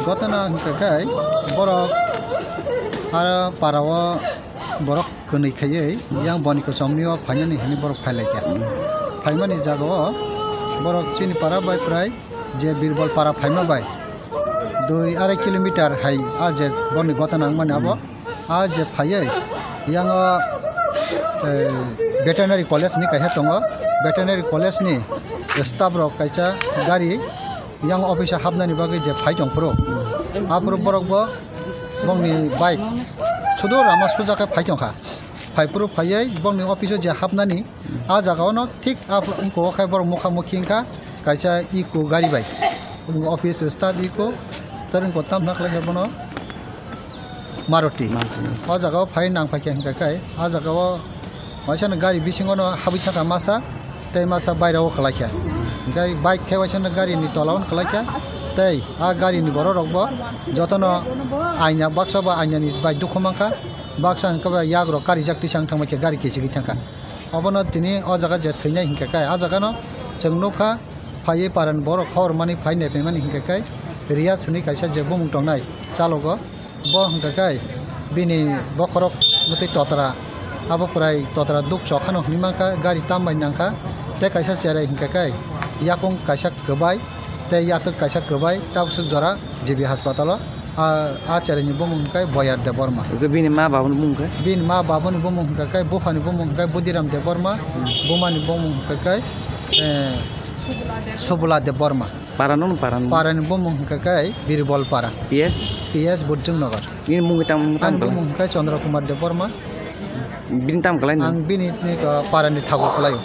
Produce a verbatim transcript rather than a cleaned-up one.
Gotona hwnkha khe borok aro para o borok kwnwi khaiwi yang boni kwchomni o phainani hinwi borok phailaikha. Phaimani jaga o borok chini para bai prai je Birbol para phaima bai dui arai kilometer hai a je borni gotona wngmani abo. A je phaiwi yang o, eh, veterinary college ni kaisa tongo. Veterinary college ni staff rok kaisa gari yang office o hapnani bagwi je phai tong phuru. Aphuru borok bo bongni bike sudo rama suja khe phai tongkha. Phai phuru phaiwi bongni office o je hapnani a jaga ono thik aphuru wngkha khe borok mukha mukhi wngkha kaisa eco gari bai. Office staff eco, tei wngkha tamna khlai khe bono Maruti. Maruti. O jaga o phai nang phai khe hwnkha khe, a jaga o waisa no gari bisingo no habwi thangkha masa, tei masa baira o kwlai kha. Hwnkhe bike khe waisa no gari ni tola o kwlai kha, tei a gari ni borok rok bo joto no aina baksa ba aina ni bai dukhu mankha, baksa hwnkhe ba yak rok karijak tisa wng thangma khe gari kichigwi thangkha. Obono tini o jaga je thwinai hwnkha khe, a jaga no chwng nukha phaiwi para ni borok khobor mani phai naiphai mani hwnkha khe Riyas hwnwi kaisa je bumung tongnai chalogo. Bo hwnkha khe bini bokhorok mwtwi totra, abo pwrai totra duk chokhano hwnwi mankha, gari tam bai nangkha, tei kaisa cherai hwnkha khe yakung kaisa kwbai tei yathwk kaisa kwbai tabuk swk jora G B haspatalo. A, a cherai ni bumung hwnkha khe Boyar Debbarma. Hwnkhe bini ma babuni bumung khe? Bini ma babuni bumung hwnkha khe, buphani bumung hwnkha khe Budiram Debbarma, bumani bumung hwnkha khe, eh, Subula Debbarma. Para no para no? Para ni bumung hwnkha khe Birbol Para. P S? P S Burjung Nagar. Bini mung tamo tamo Ani kala? Bumung hwnkha khe Chandra Kumar Debbarma. Bini tamo kala ni? Ang bini ni, uh, para ni thago kalaio.